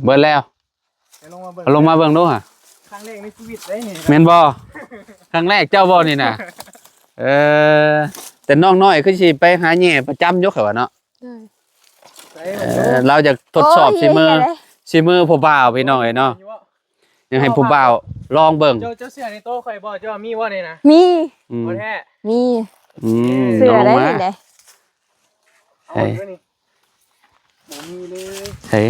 ເບິດແລ້ວ. ໃຫ້ລົງມາເບິ່ງ ເອົາລົງມາເບິ່ງດູຫາ. ຄັ້ງແລກໃນຊີວິດເດ້ນີ້. ແມ່ນບໍ່? ຄັ້ງແລກເຈົ້າບໍ່ນີ້ນະ? ເອີ ແຕ່ນ້ອງນ້ອຍຄືຊິໄປຫາແຍ່ປະຈຳຢູ່ ຂ້ອຍວ່າເນາະ. ໂດຍ. ເອີ ລາວຢາກທົດສອບ ໂອ້ຍ ສີມື ເຮັດໄດ້ ສີມືຜູ້ບ່າວ ພີ່ນ້ອງເອີຍເນາະ. ຍັງໃຫ້ຜູ້ບ່າວລອງເບິ່ງ. ເຈົ້າ ເຈົ້າເຊື່ອໃນໂຕຂ້ອຍບໍ່? ເຈົ້າມີບໍ່ນີ້ນະ? ມີ. ອືມ ບໍ່ແທ້? ມີ. ອືມ ເຊື່ອໄດ້ ລອງມາ ເຫັນໄດ້. ເອີ ເອົາຢູ່ນີ້ ບໍ່ມີເລີຍ. ເອີ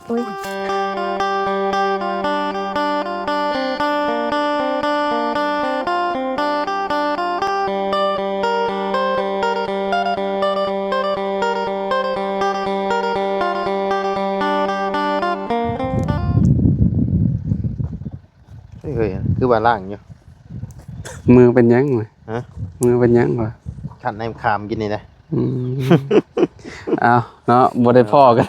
ອຸ້ຍ. ເຮີ້ຍ ຄືວ່າລ້າງຢູ່. ມືເປັນຫຍັງວະ? ຮະ? ມືເປັນຫຍັງວະ? ຂັນນ້ຳຄາມກິນນີ້ນະ. ອືມ ເອົາເນາະ ບໍ່ໄດ້ພໍ້ກັນ.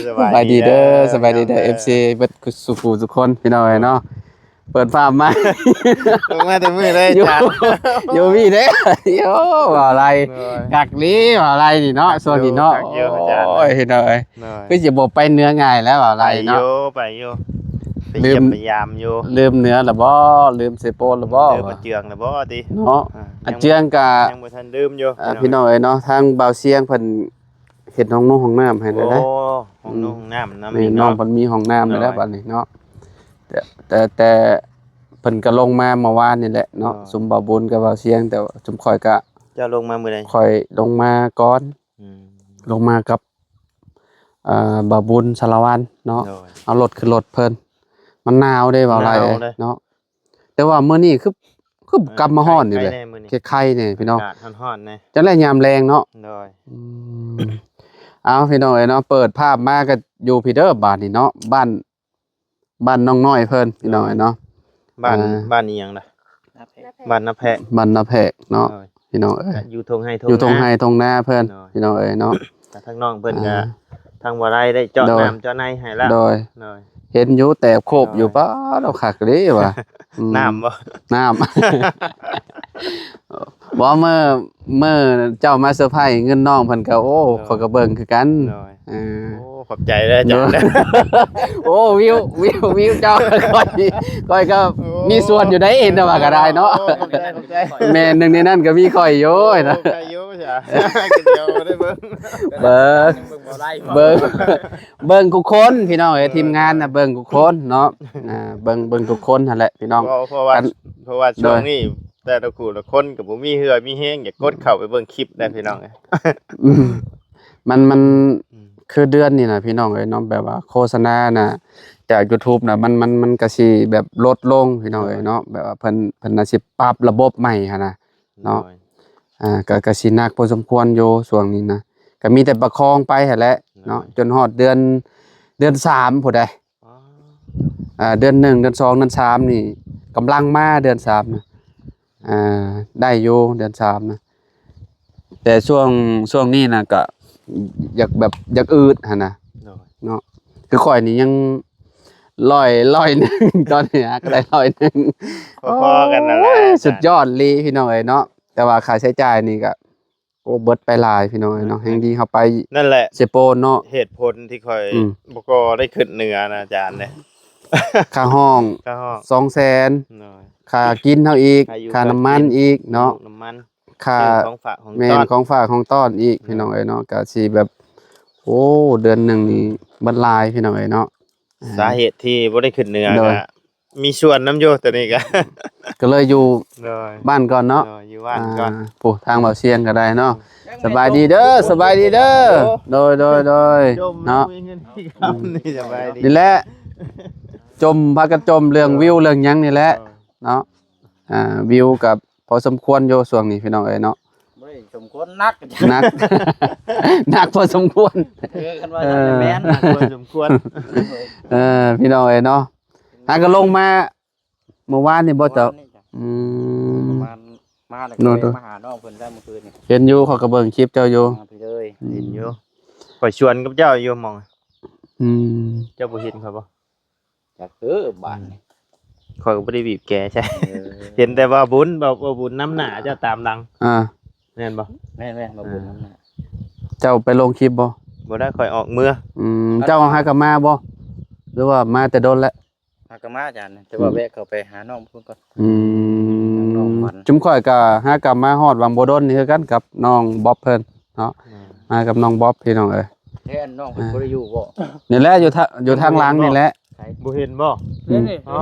ສະບາຍດີເດີ ສະບາຍດີເດີ ເອັຟຊີ ເບິດສູ່ຜູ້ທຸກຄົນ ພີ່ນ້ອງເອີຍເນາະ. ເປີດພາບມາ ລົງມາແຕ່ມື້ໃດ ຢູ່ ອາຈານ? ຢູ່ພີ້ເດ້. ໂອ້ ເວົ້າຫຼາຍ ໂດຍ ຄັກອີ່ຫຼີ ເວົ້າຫຼາຍນີ້ເນາະ ຊ່ວງນີ້ເນາະ. ຄັກຢູ່ ໂອ້ຍ ອາຈານ ພີ່ນ້ອງເອີຍ ໂດຍ ຄືຊິບໍ່ໄປເໜືອງ່າຍແລ້ວ ເວົ້າຫຼາຍເນາະ. ໄປຢູ່ ໄປຢູ່ ໄປຢ້ຽມ ໄປຢາມຢູ່. ລືມເໜືອລະບໍ່? ລືມເຊໂປນລະບໍ່? ລືມອາເຈືອງລະບໍ່ຕິເນາະ? ອາ ອາເຈືອງກະຍັງບໍ່ທັນລືມຢູ່ ພີ່ນ້ອງເອີຍເນາະ. ທາງບ່າວຊຽງເພິ່ນເຮັດຫ້ອງນຸ່ງຫ້ອງນ້ຳໃຫ້ແລ້ວເດ້. ໂອ້ ຫ້ອງນຸ່ງຫ້ອງນ້ຳນຳ ແມ່ນ ເນາະ ນ້ອງເພິ່ນມີຫ້ອງນ້ຳແລ້ວ ໂດຍ ບັດນີ້ເນາະ. ແຕ່ ແຕ່ ແຕ່ເພິ່ນກໍລົງມາເມື່ອວານນີ້ແຫຼະເນາະ. ໂດຍ ຊຸມບ່າວບຸນກັບບ່າວຊຽງ ແຕ່ວ່າຊຸມຂ້ອຍກະ ເຈົ້າລົງມາມື້ໃດ? ຂ້ອຍລົງມາກ່ອນ. ອືມ ລົງມາກັບ ເອີ ບ່າວບຸນ ສາລະວັນເນາະ. ໂດຍ ເອົາລົດຂຶ້ນລົດເພິ່ນ ມັນໜາວເດ້ ເວົ້າຫຼາຍເນາະ. ແຕ່ວ່າມື້ນີ້ຄື ຄື ເອີ ກັບມາຮ້ອນຢູ່ເລີຍ ໄຄໆແດ່ ພີ່ນ້ອງ ອາກາດຮ້ອນໆແດ່ ຈັກແລະຍາມແລງເນາະ. ໂດຍ ອືມ ເອົາ ພີ່ນ້ອງເອີຍເນາະ ເປີດພາບມາກໍຢູ່ພີ້ເດີ ບາດນີ້ເນາະ ບ້ານ ບ້ານນ້ອງນ້ອຍເພິ່ນ ພີ່ນ້ອງເອີຍເນາະ. ບ້ານ ເອີ ບ້ານອີ່ຫຍັງລະ? ບ້ານນາແພະ ບ້ານນາແພະເນາະ. ໂດຍ ພີ່ນ້ອງເອີຍ ຢູ່ທົ່ງໄຮ່ທົ່ງ ຢູ່ທົ່ງໄຮ່ທົ່ງນາເພິ່ນ ພີ່ນ້ອງເອີຍເນາະ. ທາງນ້ອງເພິ່ນກໍ ອ່າ ທາງບໍ່ໄດ້ ໄດ້ເຈາະ ໂດຍ ນ້ຳເຈາະໃນໃຫ້ແລ້ວ. ໂດຍ ໂດຍ ເຫັນຢູ່ ແຕ່ໂຄບຢູ່. ໂດຍ ປ້າດ ຄັກເດ້ວ່າ. ອືມ ນ້ຳບໍ່? ນ້ຳ ບໍ່ ເມື່ອ ເມື່ອເຈົ້າມາເຊີໄພຣສ໌ເງິນນ້ອງເພິ່ນກໍ ໂອ້ ໂດຍ ຂ້ອຍກໍເບິ່ງຄືກັນ. ໂດຍ ເອີ ໂອ້ ຂອບໃຈເດີອາຈານ. ໂດຍ ໂອ້ ວິວ ວິວ ວິວເຈົ້າ ຂ້ອຍ ຂ້ອຍກໍ ໂອ້ ມີສ່ວນຢູ່ໃດ໋ ເຫັນແຕ່ວ່າກໍໄດ້ເນາະ. ໂອ້ ຂອບໃຈ ຂອບໃຈ. ແມ່ນ ໜຶ່ງໃນນັ້ນກໍມີຂ້ອຍຢູ່ນະ. ໂອ້ ໃຈຢູ່ ດຽວໄດ້ເບິ່ງ ເບິ່ງ ເບິ່ງ ເບິ່ງທຸກຄົນ ພີ່ນ້ອງເອີຍ. ໂດຍ ທີມງານນະ ເບິ່ງທຸກຄົນເນາະ. ອ່າ ເບິ່ງ ເບິ່ງທຸກຄົນຫັ້ນແຫຼະ ພີ່ນ້ອງ. ເພາະ ເພາະວ່າ ເພາະວ່າ ໂດຍ ຊ່ວງນີ້ ແຕ່ລະຄູ່ລະຄົນກໍບໍ່ມີເຫື່ອມີແຮງ ຢາກກົດເຂົ້າໄປເບິ່ງຄລິບໄດ໋ ພີ່ນ້ອງເອີຍ. ອືມ ມັນ ມັນ ອືມ ຄືເດືອນນີ້ນະ ພີ່ນ້ອງເອີຍເນາະ ແບບວ່າໂຄສະນານະ ຈາກຢູທູບນະ ມັນ ມັນ ມັນກະຊິແບບລົດລົງ ພີ່ນ້ອງເອີຍເນາະ. ໂດຍ ແບບວ່າເພິ່ນ ເພິ່ນອາດຊິປັບລະບົບໃໝ່ຫັ້ນນະເນາະ. ໂດຍ ອ່າ ກະ ກະຊິໜັກພໍສົມຄວນຢູ່ຊ່ວງນີ້ນະ. ກະມີແຕ່ປະຄອງໄປຫັ້ນແຫຼະເນາະ. ໂດຍ ຈົນຮອດເດືອນ ເດືອນສາມພຸ້ນໃດ໋. ອໍ ອ່າ ເດືອນໜຶ່ງ ເດືອນສອງ ເດືອນສາມນີ້ກຳລັງມາ ເດືອນສາມນະ. ອ່າ ໄດ້ຢູ່ເດືອນສາມນະ ແຕ່ຊ່ວງ ຊ່ວງນີ້ນະກະຢາກແບບຢາກອືດຫັ້ນນະ. ໂດຍ ເນາະ ຄືຂ້ອຍນີ້ຍັງຮ້ອຍ ຮ້ອຍໜຶ່ງ ຕອນນີ້ຫາກໍໄດ້ຮ້ອຍໜຶ່ງ. ພໍໆກັນນັ້ນແຫຼະ. ໂອ້ຍ ສຸດຍອດອີ່ຫຼີ ພີ່ນ້ອງເອີຍເນາະ. ແຕ່ວ່າຄ່າໃຊ້ຈ່າຍນີ້ກະ ໂອ້ ເບິດໄປຫຼາຍ ພີ່ນ້ອງເອີຍເນາະ. ແມ່ນ ແຮ່ງດີເຮົາໄປ ນັ້ນແຫຼະ ເຊໂປນເນາະ. ເຫດຜົນທີ່ຂ້ອຍ ອືມ ບໍ່ກໍໄດ້ຂຶ້ນເໜືອນະອາຈານເດ້ ຄ່າຫ້ອງ ຄ່າຫ້ອງສອງແສນ. ໂດຍ ຄ່າກິນເຮົາອີກ ຄ່າຢູ່ ຄ່ານ້ຳມັນ ຄ່າກິນອີກເນາະ ນ້ຳມັນ ຄ່າ ຊື້ຂອງຝາກຂອງ ແມ່ນ ຕ້ອນ ຂອງຝາກຂອງຕ້ອນອີກ ໂດຍ ພີ່ນ້ອງເອີຍເນາະ. ກະຊິແບບ ໂອ້ ເດືອນໜຶ່ງນີ້ເບິດຫຼາຍ ພີ່ນ້ອງເອີຍເນາະ. ສາເຫດທີ່ບໍ່ໄດ້ຂຶ້ນເໜືອ ໂດຍ ກະມີສ່ວນນຳຢູ່ ໂຕນີ້ກະ ກະເລີຍຢູ່ ໂດຍ ບ້ານກ່ອນເນາະ. ໂດຍ ຢູ່ບ້ານກ່ອນ. ອ່າ ໂອ້ ທາງບ່າວຊຽງກໍໄດ້ເນາະ. ສະບາຍດີເດີ ສະບາຍດີເດີ. ໂດຍ ໂດຍ ໂດຍ ຈົມເນາະ ເນາະ ມີເງິນມີຄຳນີ້ ສະບາຍດີ. ນີ້ແຫຼະ ຈົມ ພາກັນຈົມເລື່ອງ ໂດຍ ວິວເລື່ອງຫຍັງນີ້ແຫຼະ ໂດຍ ເນາະ. ອ່າ ວິວກໍພໍສົມຄວນຢູ່ຊ່ວງນີ້ ພີ່ນ້ອງເອີຍເນາະ. ບໍ່ໄດ້ສົມຄວນ ໜັກ ໜັກ ໜັກພໍສົມຄວນ. ເອີ ຄັນວ່າ ເອີ ແມ່ນ ໜັກພໍສົມຄວນ. ເອີ ພີ່ນ້ອງເອີຍເນາະ ຫາກໍລົງມາເມື່ອວານນີ້ບໍ່ເຈົ້າ? ເມື່ອວານນີ້ຈ້ະ. ອືມ ປະມານ ມາແລ້ວ ໂດຍ ກໍເລີຍມາຫານ້ອງເພິ່ນໄດ້ເມື່ອຄືນນີ້. ເຫັນຢູ່ ຂ້ອຍກໍເບິ່ງຄລິບເຈົ້າຢູ່. ມາພີ້ເລີຍ. ອືມ ເຫັນຢູ່ ຂ້ອຍຊວນກັບເຈົ້າຢູ່ໝ່ອງ. ອືມ ເຈົ້າບໍ່ເຫັນຂ້ອຍບໍ່? ຈັກເດີບາດນີ້ ຂ້ອຍກໍບໍ່ໄດ້ບີບແກໃສ່. ເອີ ເຫັນແຕ່ວ່າບຸນ ເວົ້າ ເວົ້າບຸນນຳໜ້າເຈົ້າຕາມຫຼັງ. ອ່າ ແມ່ນບໍ່? ແມ່ນໆ ເວົ້າບຸນນຳໜ້າ. ເຈົ້າໄປລົງຄລິບບໍ່? ບໍ່ໄດ້ ຂ້ອຍອອກເມືອ. ອືມ ເຈົ້າຫາກໍມາບໍ່? ຫຼືວ່າມາແຕ່ດົນແລ້ວ? ຫາກໍມາ ອາຈານ ແຕ່ວ່າ ອືມ ແວະເຂົ້າໄປຫານ້ອງເພິ່ນກ່ອນ. ອືມ ນ້ອງມັນ ຈຸມຂ້ອຍກໍຫາກໍມາຮອດຫວ່າງບໍ່ດົນນີ້ຄືກັນກັບນ້ອງບອບເພິ່ນເນາະ. ອືມ ມາກັບນ້ອງບອບ ພີ່ນ້ອງເອີຍ. ແທ້ ນ້ອງເພິ່ນ ອ່າ ບໍ່ໄດ້ຢູ່ບໍ່? ນີ້ແຫຼະ ຢູ່ທາງ ຢູ່ທາງຫຼັງນີ້ແຫຼະ. ໃສ? ບໍ່ເຫັນບໍ່? ອືມ ນີ້ ອໍ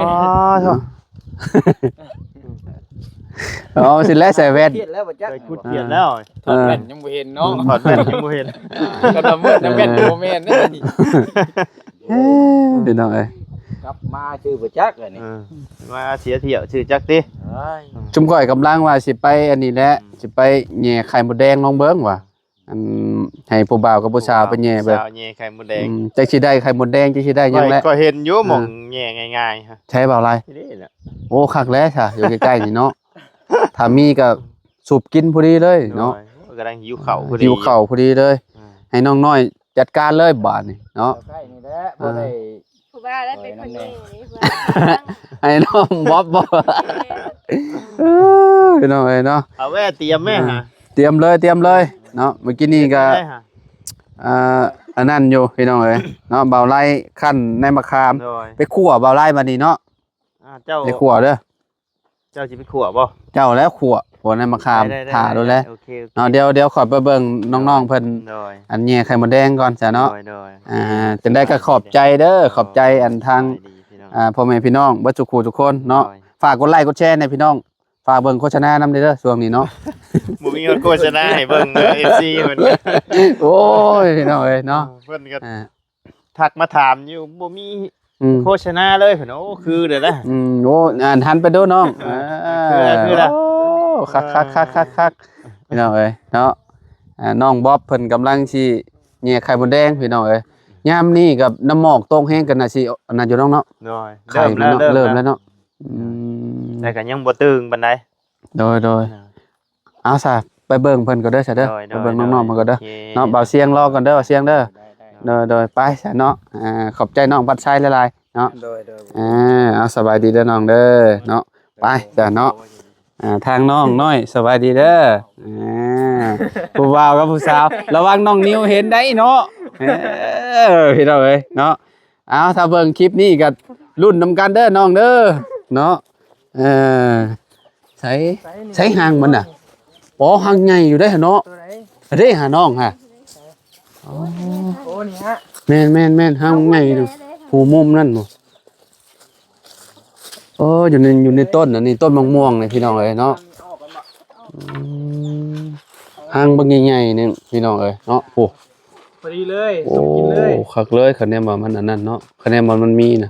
ເນາະ ອໍ ຊິແລະໃສ່ແວ່ນ ເຫັນແລ້ວບໍ່ຈັກ ໃສ່ກຸດ ອ່າ ປ່ຽນແລ້ວ. ຖອດແວ່ນ ເອີ ຍັງບໍ່ເຫັນເນາະ. ອືມ ຖອດແວ່ນຍັງບໍ່ເຫັນ. ຄັນວ່າມືດແວ່ນ ເອີ ບໍ່ແມ່ນເດ້. ເອີ ພີ່ນ້ອງເອີຍ ກັບມາຊື່ບໍ່ຈັກອັນນີ້. ເອີ ມາເສຍທ່ຽວຊື່ຈັກຕິ. ເອີຍ ຊຸມຂ້ອຍກຳລັງວ່າຊິໄປອັນນີ້ແຫຼະ ອືມ ຊິໄປແຫຍ່ໄຂ່ມົດແດງລອງເບິ່ງວ່າ ອັນ ໃຫ້ຜູ້ບ່າວກັບຜູ້ສາວໄປແຫຍ່ເບິ່ງ ຜູ້ບ່າວຜູ້ສາວແຫຍ່ໄຂ່ມົດແດງ. ອືມ ຈັກຊິໄດ້ໄຂ່ມົດແດງ ຈັກຊິໄດ້ຫຍັງແຫຼະ. ຂ້ອຍ ຂ້ອຍເຫັນຢູ່ ເອີ ໝ່ອງແຫຍ່ງ່າຍໆ. ໃສບ່າວໄລ? ນີ້ແຫຼະ. ໂອ້ ຄັກແຫຼະຊະ ຢູ່ໃກ້ໆນີ້ເນາະ. ຖ້າມີກໍສູບກິນພໍດີເລີຍເນາະ. ໂດຍ ກຳລັງຫິວເຂົ້າພໍດີ ຫິວເຂົ້າພໍດີເລີຍ. ອືມ ໃຫ້ນ້ອງນ້ອຍຈັດການເລີຍບາດນີ້ເນາະ. ໃກ້ໆນີ້ແຫຼະ ອ່າ ບໍ່ໄດ້ ຜູ້ບ່າວໄດ້ເປັນຄົນນີ້ ໃຫ້ນ້ອງບອບບໍ່? ເອີ ພີ່ນ້ອງເອີຍເນາະ ເອົາແວ່ຕຽມແມ່ຫາ ຕຽມເລີຍ ຕຽມເລີຍເນາະ. ເມື່ອກີ້ນີ້ກໍ ຕຽມເລີຍຫາ ອ່າ ອັນນັ້ນຢູ່ ພີ່ນ້ອງເອີຍເນາະ. ບ່າວໄລຄັ້ນໃນມະຂາມ ໂດຍ ໄປຂົ້ວ ບ່າວໄລບັດນີ້ເນາະ. ອ່າ ເຈົ້າ ໄປຂົ້ວເດີ. ເຈົ້າຊິໄປຂົ້ວບໍ່? ເຈົ້າແລ້ວຂົ້ວ ຂົ້ວໃນມະຂາມ ໄດ້ໆໆ ຖ້າໂດນແລ້ວ ໂອເຄໆ ເນາະ. ດຽວ ດຽວຂ້ອຍໄປເບິ່ງນ້ອງໆເພິ່ນ ໂດຍ ອັນແຫຍ່ໄຂ່ມົດແດງກ່ອນຊະເນາະ. ໂດຍໆ ອ່າ ຈັ່ງໃດກໍຂອບໃຈເດີ ຂອບໃຈອັນທາງ ສະບາຍດີພີ່ນ້ອງ ອ່າ ພໍ່ແມ່ພີ່ນ້ອງເບິດທຸກຜູ້ທຸກຄົນເນາະ. ໂດຍ ຝາກກົດໄລກົດແຊແດ່ພີ່ນ້ອງ ຝາກເບິ່ງໂຄສະນານຳເດີ ຊ່ວງນີ້ເນາະ. ບໍ່ມີໂຄສະນາໃຫ້ເບິ່ງເດີ ເອັຟຊີເພິ່ນ. ໂອ້ຍ ພີ່ນ້ອງເອີຍເນາະ ເອີ ເພິ່ນກໍ ອ່າ ທັກມາຖາມຢູ່ ບໍ່ມີ ອືມ ໂຄສະນາເລີຍເພິ່ນ. ໂອ້ ຄືເດີນະ. ອືມ ໂອ້ ອັນ ຫັນໄປດູນ້ອງ ເອີ ເອີ ຄືລະ ຄືລະ. ໂອ້ ຄັກໆໆໆ ພີ່ນ້ອງເອີຍເນາະ. ອ່າ ນ້ອງບອບເພິ່ນກຳລັງຊິແຫຍ່ໄຂ່ມົດແດງ ພີ່ນ້ອງເອີຍ. ຍາມນີ້ກັບນ້ຳໝອກຕົກແຮງກໍໜ້າຊິອັນນັ້ນຢູ່ນ້ອງເນາະ. ໂດຍ ໄຂ່ມັນເນາະ ເລີ່ມແລ້ວ ເລີ່ມແລ້ວເນາະ. ອືມ ແຕ່ກໍຍັງບໍ່ຕຶງປານໃດ. ໂດຍໆ ເອົາຊະ ໄປເບິ່ງເພິ່ນກໍເດີຊະເດີ ໂດຍໆ ໄປເບິ່ງນ້ອງໆເພິ່ນກໍເດີ ໂອເຄ ເນາະ. ບ່າວຊຽງລໍກ່ອນເດີ ບ່າວຊຽງເດີ. ໄດ້ໆ ໂດຍໆ ໄປຊະເນາະ. ອ່າ ຂອບໃຈນ້ອງບັດໄຊຫຼາຍໆເນາະ. ໂດຍໆ ອ່າ ເອົາ ສະບາຍດີເດີນ້ອງເດີເນາະ. ໄປຊະເນາະ ອ່າ ທາງນ້ອງນ້ອຍ ສະບາຍດີເດີ. ອ່າ ຜູ້ບ່າວກັບຜູ້ສາວ ລະວັງນ້ອງນິວເຫັນໄດ໋ເນາະ. ເອີ ພີ່ນ້ອງເອີຍເນາະ. ເອົາ ຖ້າເບິ່ງຄລິບນີ້ກໍລຸ້ນນຳກັນເດີນ້ອງເດີເນາະ. ເອີ ໃສ ໃສຫາງມັນນະ? ອໍ ຫາງໃຫຍ່ຢູ່ເດ້ເນາະ. ໂຕໃດ? ເດ້ຫານ້ອງຫະ. ໂອ້ ນີ້ຫະ. ແມ່ນໆໆ ຫາງໃຫຍ່ຢູ່ ຜູ້ມຸມນັ້ນບໍ່? ໂອ້ ຢູ່ໃນ ຢູ່ໃນຕົ້ນອັນນີ້ ຕົ້ນໝາກມ່ວງນີ້ ພີ່ນ້ອງເອີຍເນາະ. ອືມ ຫາງບັກໃຫຍ່ໆນີ້ ພີ່ນ້ອງເອີຍເນາະ. ໂອ້ ພໍດີເລີຍ ໂອ້ ສົມກິນເລີຍ. ຄັກເລີຍ ຄະແນນວ່າມັນອັນນັ້ນເນາະ ຄະແນນວ່າມັນມີນະ.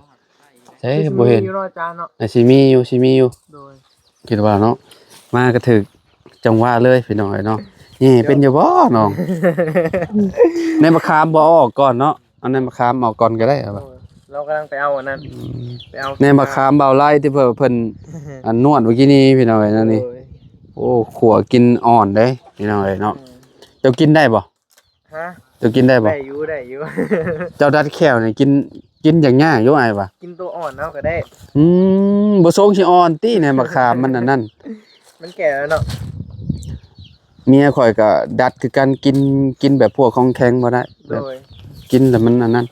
ໃສ ຊິ ບໍ່ເຫັນ ມີຢູ່ເນາະອາຈານເນາະ. ອ່າ ຊິມີຢູ່ ຊິມີຢູ່. ໂດຍ ຄິດວ່າເນາະ ມາກໍຖືກຈັງຫວະເລີຍ ພີ່ນ້ອງເອີຍເນາະ. ແຫຍ່ເປັນຢູ່ບໍ່ນ້ອງ? ໃນມະຂາມບໍ່ ເອົາອອກກ່ອນເນາະ ເອົາໃນມະຂາມອອກກ່ອນກໍໄດ້. ໂດຍ ລາວກຳລັງໄປເອົາອັນນັ້ນ ອືມ ໄປເອົາ ໃນມະຂາມບ່າວໄລທີ່ເພິ່ນ ເພິ່ນ ອັນ ນວດມື້ກີ້ນີ້ ພີ່ນ້ອງເອີຍ ນັ້ນນີ້. ໂດຍ ໂອ້ ຂົ້ວກິນອ່ອນເດ້ ພີ່ນ້ອງເອີຍເນາະ. ອືມ ເຈົ້າກິນໄດ້ບໍ່? ຮະ? ເຈົ້າກິນໄດ້ບໍ່? ໄດ້ຢູ່ ໄດ້ຢູ່. ເຈົ້າດັດແຂ້ວນີ້ກິນ ກິນຢາກຍາກຢູ່ອ້າຍວ່າ. ກິນໂຕອ່ອນເອົາກໍໄດ້. ອືມ ບໍ່ຊົງຊິອ່ອນຕິ ໃນມະຂາມມັນອັນນັ້ນ ມັນແກ່ແລ້ວເນາະ. ເມຍຂ້ອຍກໍດັດຄືກັນ ກິນ ກິນແບບພວກຂອງແຂງບໍ່ໄດ້. ໂດຍ ແບບກິນແລ້ວມັນອັນນັ້ນ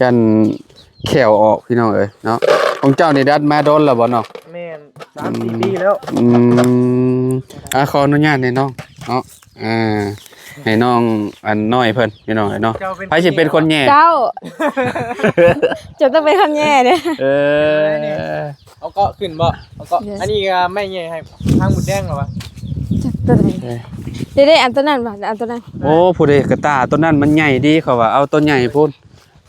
ຢ້ານແຂ້ວອອກ ພີ່ນ້ອງເອີຍເນາະ. ຂອງເຈົ້ານີ້ດັດມາດົນແລ້ວບໍ່ນ້ອງ? ແມ່ນ ສາມສີ່ ອືມ ປີແລ້ວ. ອືມ ອ່າ ຂໍອະນຸຍາດແດ່ນ້ອງເນາະ. ອ່າ ໃຫ້ນ້ອງອັນນ້ອຍເພິ່ນ ພີ່ນ້ອງເອີຍເນາະ. ໃຜຊິເປັນຄົນແຫຍ່? ເຈົ້າ ເຈົ້າຕ້ອງເປັນຄົນແຫຍ່ເດ້. ເອີ ເອົາເກາະຂຶ້ນບໍ່? ເອົາເກາະ. ເດີ ອັນນີ້ກໍໄມ້ແຫຍ່ໄຂ່ ຫາງມົດແດງເນາະ. ຈັກໂຕໃດ? ເດ້ໆ ອັນໂຕນັ້ນບໍ່? ອັນໂຕນັ້ນ. ໂອ້ ຜູ້ໃດກະຕ່າໂຕນັ້ນມັນໃຫຍ່ດີ ເຂົາວ່າເອົາໂຕໃຫຍ່ພຸ້ນ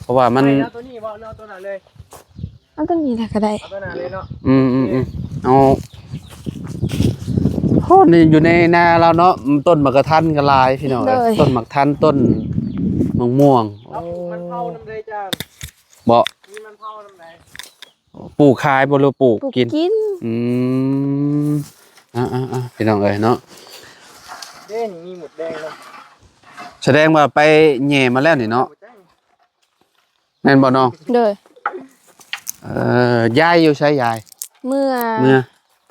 ເພາະວ່າມັນ ເອົາໂຕນີ້ບໍ່ ຫຼືເອົາໂຕນັ້ນເລີຍ? ເອົາຕົວນີ້ລະກໍໄດ້. ເອົາຕົວໜ້າເລີຍເນາະ. ອືມໆໆ ເອົາ ໂອ້ ນີ້ຢູ່ໃນນາລາວເນາະ ຕົ້ນໝາກກະທັນກໍຫຼາຍ ພີ່ນ້ອງເອີຍ. ໂດຍ ຕົ້ນໝາກທັນ ຕົ້ນໝາກມ່ວງ. ເອົາ ໂອ້ ມັນເຜົານຳໄດ້ຈ້ານ. ບໍ່? ມີມັນເຜົານຳໄດ້. ປູກຂາຍບໍ່ ຫຼືປູກກິນ? ປູກກິນ. ອືມ ອ່າໆໆ ພີ່ນ້ອງເອີຍເນາະ. ເດ້ ນີ້ມີໝົດແດງເນາະ. ສະແດງວ່າໄປແຫຍ່ມາແລ້ວນີ້ເນາະ. ແມ່ນບໍ່ນ້ອງ? ໂດຍ. ເອີ ຍາຍຢູ່ໃສຍາຍ? ເມືອ ເມືອ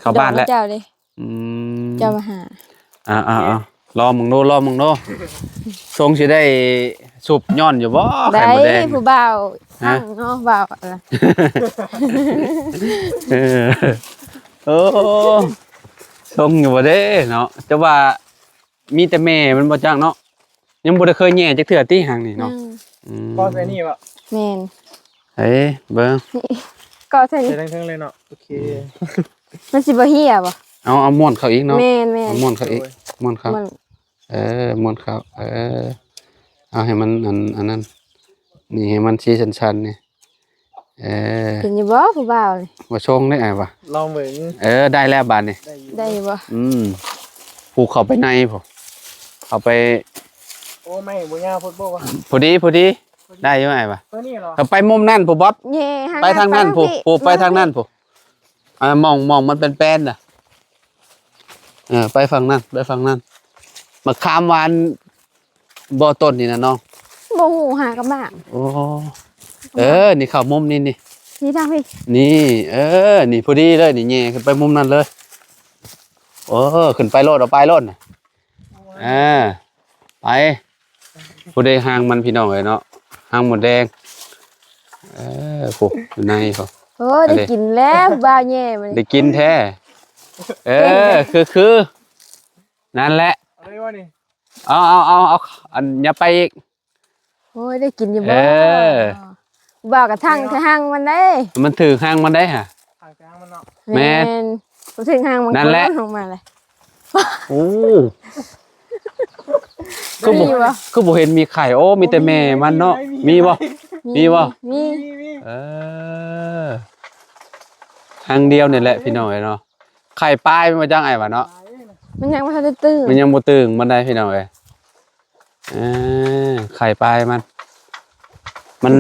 ເຂົ້າບ້ານແລ້ວ. ເຈົ້າເດ້. ອືມ ເຈົ້າມາຫາ. ອ່າໆໆ ລອງເບິ່ງດູ ລອງເບິ່ງດູ. ຊົງຊິໄດ້ສຸບຍ້ອນຢູ່ບໍ່? ໄດ້ ໄຂ່ມົດແດງ ຜູ້ບ່າວ ຮະ ເນາະ ເວົ້າ ເອີ ໂອ້ ຊົງຢູ່ບໍ່ເດ້ເນາະ ແຕ່ວ່າມີແຕ່ແມ່ມັນບໍ່ຈັກເນາະ ຍັງບໍ່ໄດ້ເຄີຍແຍ່ຈັກເທື່ອຕິ ຫາງນີ້ເນາະ ອືມ ອືມ ກໍໃສ່ນີ້ບໍ່ ແມ່ນ ເອີ ເບິ່ງ ກໍໃສ່ນີ້ ໃສ່ເທິງໆເລີຍເນາະ ໂອເຄ ມັນຊິບໍ່ເຫ່ຍບໍ່ ເອົາ ເອົາມ້ວນເຂົ້າອີກເນາະ ແມ່ນໆ ເອົາມ້ວນເຂົ້າອີກ ໂດຍ ມ້ວນເຂົ້າ ມ້ວນ ເອີ ມ້ວນເຂົ້າ ເອີ ເອົາໃຫ້ມັນອັນ ອັນນັ້ນ ນີ້ໃຫ້ມັນສີສັນໆນີ້ ເອີ ເຫັນຢູ່ບໍ່ຜູ້ບ່າວນີ້ ວ່າຊົງເດ້ອ້າຍວ່າ ລອງເບິ່ງ ເອີ ໄດ້ແລ້ວບາດນີ້ ໄດ້ຢູ່ບໍ່ ອືມ ຜູ້ເຂົ້າໄປໃນພຸ້ນ ເຂົ້າໄປ ໂອ້ ໄມ້ບໍ່ຍາວໂພດບໍ່ວະ ພໍດີ ພໍດີ ໄດ້ຢູ່ອ້າຍວ່າ ຕົວນີ້ເຫາະ ເຂົ້າໄປມຸມນັ້ນພຸ້ນບອບ ແຍ່ ໄປທາງນັ້ນພຸ້ນ ໄປທາງນັ້ນພຸ້ນ ອ່າ ໝ່ອງ ໝ່ອງມັນແປນໆນະ ເອີ ໄປຝັ່ງນັ້ນ ໄປຝັ່ງນັ້ນ ໝາກຂາມຫວານບໍ່ຕົ້ນນີ້ນະນ້ອງ ບໍ່ຮູ້ ຫາກັບໝາກ ໂອ້ ເອີ ນີ້ເຂົ້າມຸມນີ້ ນີ້ ນີ້ທາງພີ້ ນີ້ ເອີ ນີ້ພໍດີເລີຍ ນີ້ແຍ່ຂຶ້ນໄປມຸມນັ້ນເລີຍ ໂອ້ ຂຶ້ນໄປໂລດ ເອົາໄປໂລດນະ ອ່າ ໄປ ຜູ້ໃດຫາງມັນພີ່ນ້ອງເອີຍເນາະ ຫາງມົດແດງ ເອີ ຜູ້ຢູ່ໃນພຸ້ນ ໂອ້ ໄດ້ກິນແລ້ວ ບ່າວແຍ່ມື້ນີ້ ໄດ້ກິນແທ້ ເອີ ຄືໆ ນັ້ນແຫຼະ ເອົາໄດ້ບໍ່ນີ້ ເອົາ ເອົາ ເອົາ ເອົາ ອັນ ຢ່າໄປອີກ ໂອ້ຍ ໄດ້ກິນຢູ່ບໍ່ ເອີ ບ່າວກະທັງ ຖືກຫາງມັນເດ້ ມັນຖືກຫາງມັນໄດ໋ຫະ ຖາງໄປຫາມັນເນາະ ແມ່ນ ແມ່ນ ບໍ່ຖືກຫາງມັນ ນັ້ນແຫຼະ ລົງມາເລີຍ ໂອ້ ຄືບໍ່ ມີບໍ່ ຄືບໍ່ເຫັນມີໄຂ່ ໂອ້ ມີແຕ່ແມ່ມັນເນາະ ມີບໍ່ ມີ ມີບໍ່ ມີ ມີ ມີ ເອີ ຫາງດຽວນີ້ແຫຼະ ພີ່ນ້ອງເອີຍເນາະ ໄຂ່ປາຍ ມັນບໍ່ຈັກອ້າຍວ່າເນາະ ມັນຍັງບໍ່ທັນໄດ້ຕື່ມ ມັນຍັງບໍ່ຕຶງປານໃດ ພີ່ນ້ອງເອີຍ ເອີ ໄຂ່ປາຍມັນ ມັນ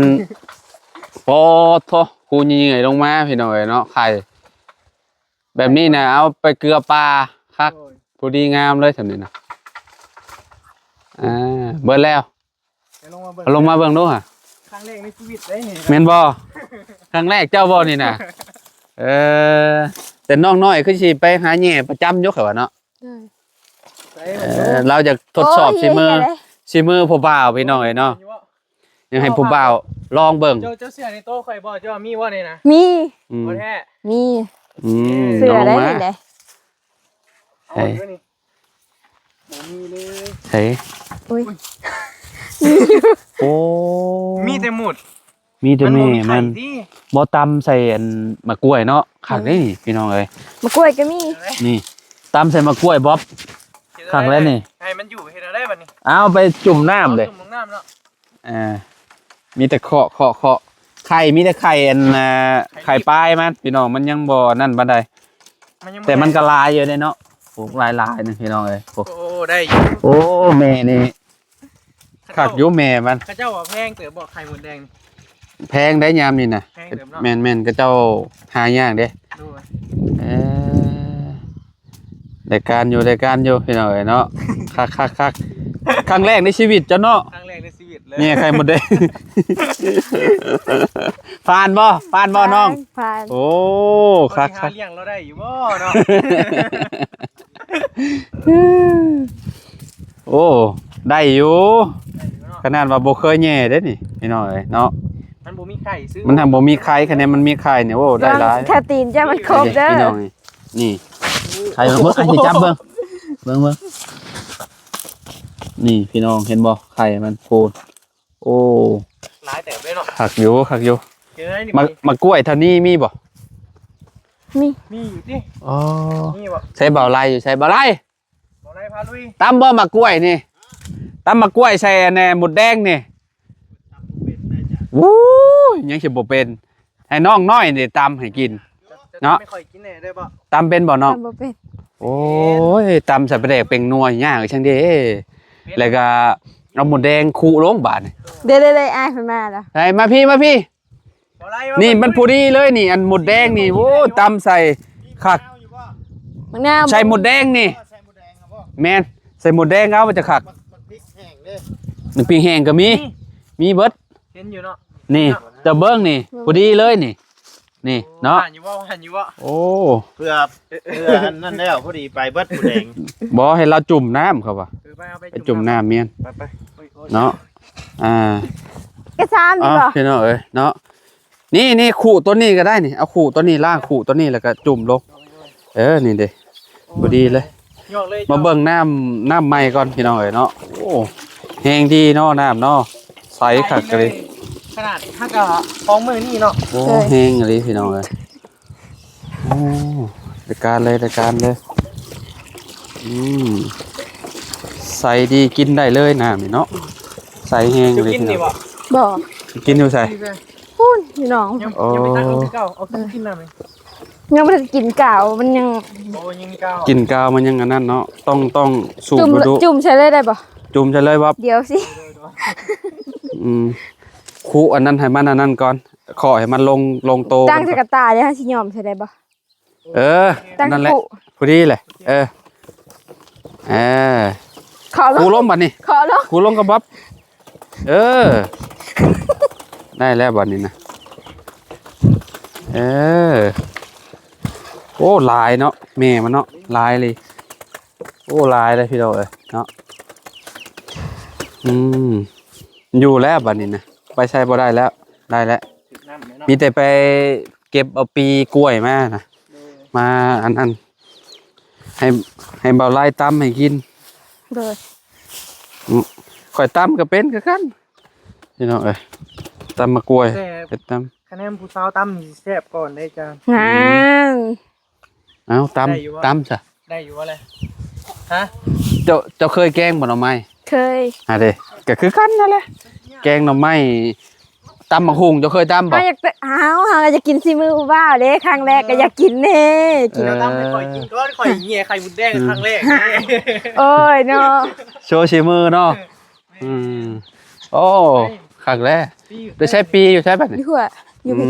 ໂອ້ໂທ້ ຄູເຫຍື່ອຍລົງມາ ພີ່ນ້ອງເອີຍເນາະ ໄຂ່ແບບນີ້ນະ ເອົາໄປເກືອປາ ຄັກ ໂອ້ຍ ພໍດີງາມເລີຍ ສ່ຳນີ້ນະ ອ່າ ເບິດແລ້ວ ເອົາລົງມາເບິ່ງ ເອົາລົງມາເບິ່ງດູຫະ ຄັ້ງແລກໃນຊີວິດເດ້ນີ້ ແມ່ນບໍ່? ຄັ້ງແລກເຈົ້າບໍ່ນີ້ນະ? ເອີ ແຕ່ນ້ອງນ້ອຍຄືຊິໄປຫາແຍ່ປະຈຳຢູ່ ຂ້ອຍວ່າເນາະ ໂດຍ ເອີ ລາວຢາກທົດສອບ ໂອ້ຍ ສີມື ເຮີ້ຍ ສີມືຜູ້ບ່າວ ພີ່ນ້ອງເອີຍເນາະ ເຫັນຢູ່ບໍ່? ຢາກໃຫ້ຜູ້ບ່າວລອງເບິ່ງ ເຈົ້າ ເຈົ້າເສື້ອໃນໂຕຂ້ອຍບໍ່? ເຈົ້າມີບໍ່ນີ້ນະ? ມີ ອືມ ບໍ່ແທ້? ມີ ອືມ ເສື້ອໄດ້ ນ້ອງມາ ນີ້ໄດ໋ ໃສ ເອົາຢູ່ນີ້ ບໍ່ມີເລີຍ ໃສ ໂອ້ຍ ໂອ້ ມີແຕ່ໝົດ ມີແຕ່ແມ່ມັນ ມັນບໍ່ມີໄຂ່ຕິ ບໍ່ ຕຳໃສ່ອັນໝາກກ້ວຍເນາະ ຄັກເດ້ນີ້ ອືມ ພີ່ນ້ອງເອີຍ ໝາກກ້ວຍກໍມີ ນີ້ ຕຳໃສ່ໝາກກ້ວຍບອບ ຄັກແລ້ວນີ້ ໃຫ້ມັນຢູ່ ເຮັດແນວໃດບັດນີ້ ເອົາໄປຈຸ່ມນ້ຳເດ້ ເອົາຈຸ່ມລົງນ້ຳເນາະ ອ່າ ມີແຕ່ເຄາະ ເຄາະ ເຄາະ ໄຂ່ ມີແຕ່ໄຂ່ອັນ ອ່າ ໄຂ່ປາຍມັນ ພີ່ນ້ອງ ມັນຍັງບໍ່ນັ້ນປານໃດ ມັນຍັງບໍ່ ແຕ່ມັນກໍຫຼາຍຢູ່ເດ້ເນາະ ໂອ້ ຫຼາຍໆ ນີ້ ພີ່ນ້ອງເອີຍ ໂອ້ ໂອ້ ໄດ້ຢູ່ ໂອ້ ແມ່ນີ້ ຄັກຢູ່ແມ່ມັນ ເຂົາເຈົ້າວ່າແພງເຕີບບໍ່ ໄຂ່ມົດແດງ ແພງໄດ໋ຍາມນີ້ນະ ແພງເຕີບເນາະ ແມ່ນໆ ເຂົາເຈົ້າຫາຍາກເດ້ ໂດຍ ເອີ ໄດ້ການຢູ່ ໄດ້ການຢູ່ ພີ່ນ້ອງເອີຍເນາະ ຄັກໆໆ ຄັ້ງແລກໃນຊີວິດເຈົ້າເນາະ ຄັ້ງແລກໃນຊີວິດເລີຍ ແຍ່ໄຂ່ມົດແດງ ຜ່ານບໍ່? ຜ່ານບໍ່ນ້ອງ? ຜ່ານ ໂອ້ ຄັກໆ ຊິຫາລ້ຽງລາວໄດ້ຢູ່ບໍ່ເນາະ? ໂອ້ ໄດ້ຢູ່ ໄດ້ຢູ່ເນາະ ຂະໜາດວ່າບໍ່ເຄີຍແຍ່ເດ້ນີ້ ພີ່ນ້ອງເອີຍເນາະ ມັນບໍ່ມີໄຂ່ຊື້ ມັນຫາກບໍ່ມີໄຂ່ ຄັນແມ່ນມັນມີໄຂ່ນີ້ ໂອ້ ໄດ້ຫຼາຍ ຖ້າຕີນເຈົ້າມັນຄົບເດີ ພີ່ນ້ອງ ນີ້ ໄຂ່ມັນ ເບິ່ງ ໃຫ້ຊິຈັບເບິ່ງ ເບິ່ງ ເບິ່ງ ນີ້ ພີ່ນ້ອງເຫັນບໍ່ ໄຂ່ມັນ ໂອ້ ໂອ້ ຫຼາຍເຕີບເດ້ເນາະ ຄັກຢູ່ ຄັກຢູ່ ເຮັດໄດ້ນີ້ ໝາກ ໝາກກ້ວຍເທົ່ານີ້ມີບໍ່? ມີ ມີຢູ່ຕິ ອໍ ມີບໍ່? ໃສ່ເບົາໄລ່ຢູ່ ໃສ່ເບົາໄລ່ ເບົາໄລ່ພາລຸຍ ຕຳບໍ່ໝາກກ້ວຍນີ້ ຕຳໝາກກ້ວຍໃສ່ອັນແນ່ມົດແດງນີ້ ໂອ້ຍ ຍັງຊິບໍ່ເປັນ ໃຫ້ນ້ອງນ້ອຍນີ້ຕຳໃຫ້ກິນ ເນາະ ຕຳໃຫ້ຂ້ອຍກິນແດ່ໄດ້ບໍ່? ຕຳເປັນບໍ່ນ້ອງ? ຕຳບໍ່ເປັນ ໂອ້ຍ ຕຳໃສ່ປາແດກເປັງນົວຍາກຈັ່ງເດ້ ແລ້ວກໍເອົາມົດແດງຄຸລົງບາດນີ້ ເດ້ໆໆ ອ້າຍເພິ່ນມາແລ້ວ ໃສ່ ມາພີ້ ມາພີ້ ນີ້ມັນພໍດີເລີຍນີ້ ອັນມົດແດງນີ້ ໂອ້ ຕຳໃສ່ຄັກ ໝາກນາວ ໃສ່ມົດແດງນີ້ ແມ່ນ ໃສ່ມົດແດງເອົາມັນຈະຄັກ ໝາກ ໝາກພິກແຫ້ງເດ້ ໝາກພິກແຫ້ງກໍມີ ມີເບິດ ເຫັນຢູ່ເນາະ ນີ້ ເຈົ້າເບິ່ງນີ້ ພໍດີເລີຍນີ້ ນີ້ເນາະ ໂອ້ ຫວານຢູ່ບໍ່? ຫວານຢູ່ບໍ່? ໂອ້ ເພື່ອ ເພື່ອອັນນັ້ນແລ້ວ ພໍດີໄປເບິດໝົດແດງ ບໍ່ ໃຫ້ລາວຈຸ່ມນ້ຳ ເຂົາວ່າ ເອີ ໄປເອົາໄປ ໄປຈຸ່ມນ້ຳ ແມ່ນ ໄປໆ ໂອ້ຍໆ ເນາະ ອ່າ ກະຊາມນີ້ບໍ່? ພີ່ນ້ອງເອີຍເນາະ ນີ້ໆ ຂູດໂຕນີ້ກໍໄດ້ນີ້ ເອົາຂູດໂຕນີ້ ລ້າງຂູດໂຕນີ້ ແລ້ວກໍຈຸ່ມລົງ. ເອີ ນີ້ເດ້ ພໍດີເລີຍ. ມາເບິ່ງນ້ຳ ນ້ຳໃໝ່ກ່ອນພີ່ນ້ອງເອີຍເນາະ. ໂອ້ ແຮງດີເນາະ ນ້ຳເນາະ ໃສຄັກອີ່ຫຼີ. ຂະໜາດຫາກະຂອງມື້ນີ້ເນາະ. ໂອ້ ແຮງອີ່ຫຼີພີ່ນ້ອງເອີຍ. ໂອ້ ໄດ້ການເລີຍ ໄດ້ການເລີຍ. ອືມ ໃສດີ ກິນໄດ້ເລີຍນ້ຳນີ້ເນາະ ໃສແຮງເລີຍພີ່ນ້ອງ. ບໍ່ ກິນຢູ່ໃສ? ພຸ້ນພີ່ນ້ອງ. ຍັງ ໂອ້ ຍັງບໍ່ໄດ້ຕັກລົງຄືເກົ່າ ເອົາ ເອີ ກິນນ້ຳນີ້. ຍັງບໍ່ທັນກິນກາວ ມັນຍັງ ໂອ້ ຍັງກາວ ກິນກາວມັນຍັງອັນນັ້ນເນາະ. ຕ້ອງ ຕ້ອງສູບດູໆ. ຈຸ່ມໃສ່ເລີຍໄດ້ບໍ່? ຈຸ່ມໃສ່ເລີຍບັບ. ດຽວຊິ. ອືມ ຄຸອັນນັ້ນໃຫ້ມັນອັນນັ້ນກ່ອນ ຂໍໃຫ້ມັນລົງ ລົງໂຕ. ຕັ້ງໃສ່ກະຕ່າເດ້ ເຮົາຊິຫຍ້ອມໃສ່ໄດ້ບໍ່? ເອີ ນັ້ນແຫຼະ ພໍດີແຫຼະ. ເອີ ເອີ ເຄາະລົງ ຄູລົງບັດນີ້ ເຄາະລົງ ຄູລົງກັບບັບ. ເອີ ໄດ້ແລ້ວບັດນີ້ນະ. ເອີ ໂອ້ ຫຼາຍເນາະ ແມ່ມັນເນາະ ຫຼາຍເລີຍ. ໂອ້ ຫຼາຍເລີຍພີ່ນ້ອງເອີຍເນາະ. ອືມ ຢູ່ແລ້ວບັດນີ້ນະ ໄປໃສບໍ່ໄດ້ແລ້ວ ໄດ້ແລ້ວ. ມີແຕ່ໄປເກັບເອົາປີກລ້ວຍມານະ ມາອັນນັ້ນ ໃຫ້ ໃຫ້ບ່າວໄລ່ຕຳໃຫ້ກິນ. ໂດຍ ອືມ ຂ້ອຍຕຳກໍເປັນຄືກັນພີ່ນ້ອງເອີຍ. ຕຳໝາກກ້ວຍ ແຊບ ເຮັດຕຳ. ຄະແນນຜູ້ສາວຕຳນີ້ແຊບກ່ອນເດ້ຈ້າ. ນັ້ນ ເອົ້າ ຕຳ ໄດ້ຢູ່ບໍ່? ຕຳຊະ ໄດ້ຢູ່ບໍ່ລະ? ຮະ ເຈົ້າ ເຈົ້າເຄີຍແກງບໍ່ໜໍ່ໄມ້? ເຄີຍ. ຫັ້ນເດ້ ກໍຄືກັນນັ້ນແຫຼະ ແກງໜໍ່ໄມ້ ຕຳໝາກຫຸ່ງ ເຈົ້າເຄີຍຕຳບໍ່? ເຮົາຢາກ ເຮົາ ເຮົາຢາກກິນສີມືຜູ້ບ່າວເດ້ ຄັ້ງແລກກໍຢາກກິນເດ້. ກິນ ເຈົ້າຕຳໃຫ້ຂ້ອຍກິນກ່ອນ ຂ້ອຍແຍ່ໄຂ່ມົດແດງ ອືມ ຄັ້ງແລກ. ໂອ້ຍເນາະ ໂຊສີມືເນາະ. ອືມ ໂອ້ ຄັກແລ້ວ. ໄປໃຊ້ປີຢູ່ໃສບັດນີ້? ຢູ່ຫົວ ຢູ່ ອື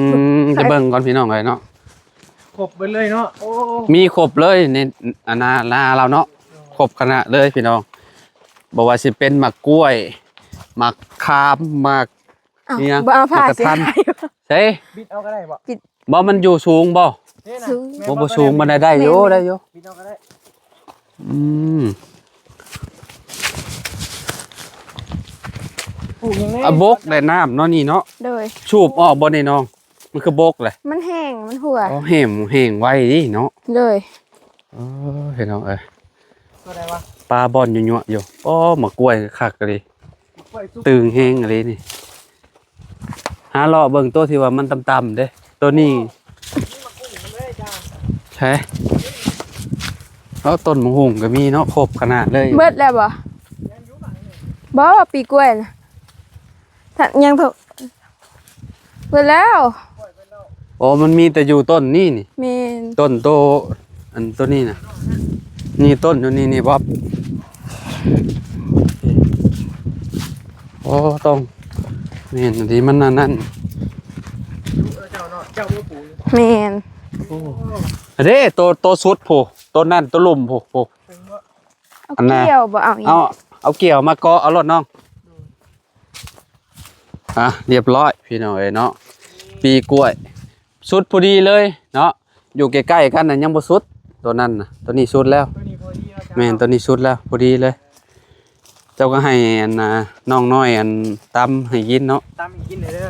ມ ໄປເບິ່ງກ່ອນພີ່ນ້ອງເອີຍເນາະ. ຄົບເບິດເລີຍເນາະ. ໂອ້ ມີຄົບເລີຍໃນ ອັນນາ ນາລາວເນາະ ຄົບຄະນະເລີຍພີ່ນ້ອງ. ບໍ່ວ່າຊິເປັນໝາກກ້ວຍ ໝາກຂາມ ໝາກ ເອົ້າ ອີຫຍັງ ບໍ່ເອົາຜ້າ ໝາກກະທັນ ເສຍຫາຍ ໃສ ບິດເອົາກໍໄດ້ບໍ່? ບໍ່ ມັນຢູ່ສູງບໍ່? ສູງ ບໍ່ ບໍ່ສູງປານໃດ ໄດ້ຢູ່ ໄດ້ຢູ່ ບິດເອົາກໍໄດ້. ອືມ ປູກຫຍັງແດ່? ອາ ບົກໄດ້ນ້ຳເນາະນີ້ເນາະ. ໂດຍ ສູບອອກບໍ່ໃນໜອງ? ມັນຄືບົກແຫຼະ ມັນແຫ້ງ ມັນຫົວ. ອໍ ແຫ້ງ ແຫ້ງໄວເດ້ເນາະ. ໂດຍ ເອີ ພີ່ນ້ອງເອີຍ ຕົວໃດວະ? ປາບ່ອນຍົວໆຢູ່. ອໍ ໝາກກ້ວຍຄັກອີ່ຫຼີ ຕຶງແຮງອີ່ຫຼີນີ້. ຫາເລາະເບິ່ງໂຕທີ່ວ່າມັນຕ່ຳໆເດ້ ໂຕນີ້. ໃຊ່ ເອົາ ຕົ້ນໝາກຫຸ່ງກໍມີເນາະ ຄົບຂະໜາດເລີຍ. ເບິດແລ້ວບໍ່? ບໍ່ ປີກລ້ວຍນະ ຖ້າຍັງ ເບິດແລ້ວ. ອໍ ມັນມີແຕ່ຢູ່ຕົ້ນນີ້ນີ້. ແມ່ນ ຕົ້ນໂຕ ອັນໂຕນີ້ນະ ນີ້ຕົ້ນຢູ່ນີ້ນີ້ ບັບ. ໂອ້ ຕ້ອງ ແມ່ນດີ ມັນອັນນັ້ນ. ແມ່ນ ໂອ້ ເດ້ ໂຕ ໂຕສຸດພຸ້ນ ໂຕນັ້ນ ໂຕລຸ່ມພຸ້ນ ເອົາ ອັນນ່າ ກ່ຽວບໍ່ເອົາອີກ ເອົາ ເອົາກ່ຽວມາເກາະເອົາໂລດນ້ອງ. ອ່ະ ລຽບຮ້ອຍພີ່ນ້ອງເອີຍເນາະ ປີກລ້ວຍ ສຸດພໍດີເລີຍເນາະ. ຢູ່ໃກ້ໆກັນນະຍັງບໍ່ສຸດ ໂຕນັ້ນນະ ໂຕນີ້ສຸດແລ້ວ. ໂຕນີ້ພໍດີແລ້ວ ແມ່ນ ໂຕນີ້ສຸດແລ້ວ ພໍດີເລີຍ. ເຈົ້າກໍໃຫ້ອັນນ່າ ນ້ອງນ້ອຍອັນຕຳໃຫ້ກິນເນາະ ຕຳໃຫ້ກິນເດີ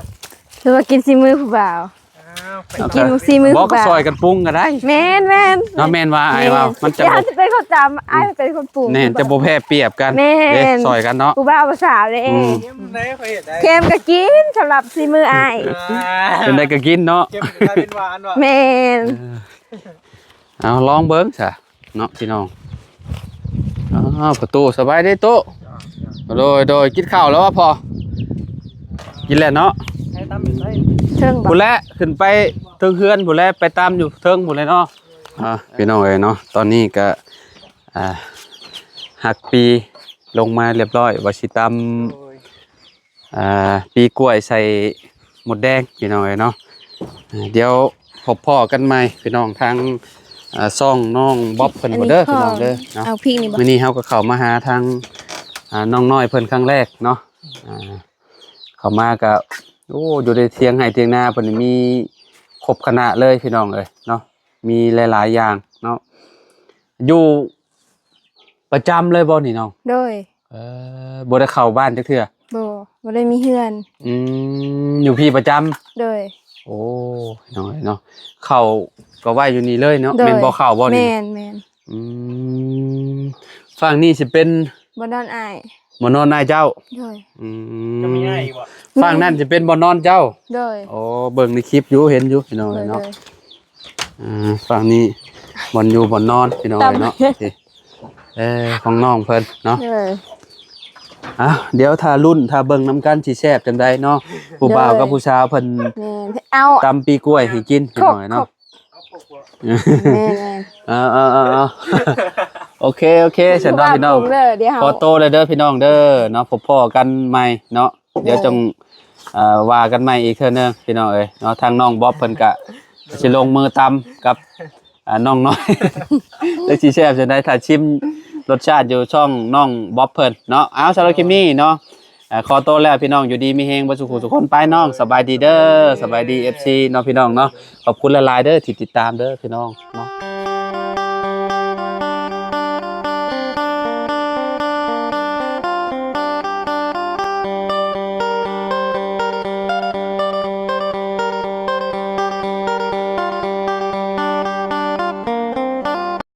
ຫຼືວ່າກິນສີມືຜູ້ບ່າວ? ອ້າວ ກິນສີມືຜູ້ບ່າວ ບໍ່ ກໍຊ່ອຍກັນປຸງກໍໄດ້. ແມ່ນໆ ເນາະ ແມ່ນວ່າອ້າຍເວົ້າ ມັນຈະ ເຮົາຈະເປັນຄົນຕຳ ອ້າຍເປັນຄົນປຸງ. ແມ່ນ ຈະບໍ່ແພ້ປຽບກັນ. ແມ່ນ ເດ້ ຊ່ອຍກັນເນາະ ຜູ້ບ່າວຜູ້ສາວເດ້. ອືມ ເຄັມກໍກິນ ສຳລັບສີມືອ້າຍ ຈັ່ງໃດກໍກິນເນາະ ເຄັມກໍກາຍເປັນຫວານເນາະ. ແມ່ນ ເອີ ເອົາລອງເບິ່ງຊະ ເນາະພີ່ນ້ອງ. ອ້າວ ພໍ່ຕູ້ ສະບາຍດີຕູ້. ໂດຍ ໂດຍ ກິນເຂົ້າແລ້ວບໍ່ພໍ່? ກິນແລ້ວເນາະ. ເທິງບໍ່? ພຸ້ນແຫຼະ ຂຶ້ນໄປເທິງເຮືອນພຸ້ນແຫຼະ ໄປຕຳຢູ່ເທິງພຸ້ນແຫຼະເນາະ. ອ່າ ພີ່ນ້ອງເອີຍເນາະ ຕອນນີ້ກະ ອ່າ ຫັກປີລົງມາລຽບຮ້ອຍ ວ່າຊິຕຳ ໂດຍ ອ່າ ປີກລ້ວຍໃສ່ມົດແດງ ພີ່ນ້ອງເອີຍເນາະ. ອ່າ ດຽວພົບພໍ້ກັນໃໝ່ພີ່ນ້ອງ ທາງ ອ່າ ຊ່ອງນ້ອງບ໊ອບເພິ່ນເດີ ພີ່ນ້ອງເດີເນາະ. ເອົາພິກນີ້ບໍ່? ມື້ນີ້ເຮົາກໍເຂົ້າມາຫາທາງ ອ່າ ນ້ອງນ້ອຍເພິ່ນຄັ້ງແລກເນາະ. ອ່າ ເຂົ້າມາກໍ ໂອ້ ຢູ່ໃນຖຽງໄຮ່ຖຽງນາເພິ່ນນີ້ມີຄົບຄະນະເລີຍ ພີ່ນ້ອງເອີຍເນາະ ມີຫຼາຍໆຢ່າງເນາະ. ຢູ່ປະຈຳເລີຍບໍ່ນີ້ນ້ອງ? ໂດຍ ເອີ ບໍ່ໄດ້ເຂົ້າບ້ານຈັກເທື່ອ? ບໍ່ ບໍ່ໄດ້ມີເຮືອນ. ອືມ ຢູ່ພີ້ປະຈຳ. ໂດຍ. ໂອ້ ນ້ອຍເນາະ ເຂົ້າກໍໄວ້ຢູ່ນີ້ເລີຍເນາະ. ໂດຍ. ແມ່ນບໍ່ ເຂົ້າບໍ່ນີ້? ແມ່ນ ແມ່ນ. ອືມ ຝັ່ງນີ້ຊິເປັນ ບ່ອນນອນອ້າຍ. ບ່ອນນອນອ້າຍເຈົ້າ? ໂດຍ. ອືມ ຈະມີອ້າຍອີກບໍ່? ຝັ່ງນັ້ນຊິເປັນບ່ອນນອນເຈົ້າ? ໂດຍ. ໂອ້ ເບິ່ງໃນຄລິບຢູ່ ເຫັນຢູ່ພີ່ນ້ອງເອີຍເນາະ. ໂດຍ ໂດຍ. ອ່າ ຝັ່ງນີ້ບ່ອນຢູ່ບ່ອນນອນພີ່ນ້ອງເອີຍເນາະ. ຕຳ ເອີ ຂອງນ້ອງເພິ່ນເນາະ. ໂດຍ. ອ່ະ ດຽວຖ້າລຸ້ນຖ້າເບິ່ງນຳກັນ ຊິແຊບຈັ່ງໃດເນາະ. ຜູ້ບ່າວ ໂດຍ ກັບຜູ້ສາວເພິ່ນ ແມ່ນ ເອົາ ຕຳປີກ້ວຍໃຫ້ກິນພີ່ນ້ອງເອີຍເນາະ. ແມ່ນໆ. ເອີໆໆ ໂອເຄ ໂອເຄ ຊັ້ນເນາະພີ່ນ້ອງ. ຂໍໂຕແລ້ວເດີພີ່ນ້ອງເດີເນາະ. ພົບພໍ້ກັນໃໝ່ເນາະ. ດຽວ ໂດຍ ຈັ່ງ ເອີ ວ່າກັນໃໝ່ອີກເທື່ອໜຶ່ງພີ່ນ້ອງເອີຍເນາະ. ທາງນ້ອງບອບເພິ່ນກະຊິລົງມືຕຳກັບ ອ່າ ນ້ອງນ້ອຍ ຈັກຊິແຊບຈັ່ງໃດ ຖ້າຊິມລົດຊາດຢູ່ຊ່ອງນ້ອງບອບເພິ່ນເນາະ. ເອົາ ສຳລັບຄລິບນີ້ເນາະ ເອີ ຂໍໂຕແລ້ວພີ່ນ້ອງ. ຢູ່ດີມີແຮງເບິດສູ່ຜູ້ສູ່ຄົນ. ໄປນ້ອງ ສະບາຍດີເດີ. ສະບາຍດີ ເອັຟຊີ ເນາະພີ່ນ້ອງເນາະ. ຂອບຄຸນຫຼາຍໆເດີທີ່ຕິດຕາມເດີພີ່ນ້ອງເນາະ.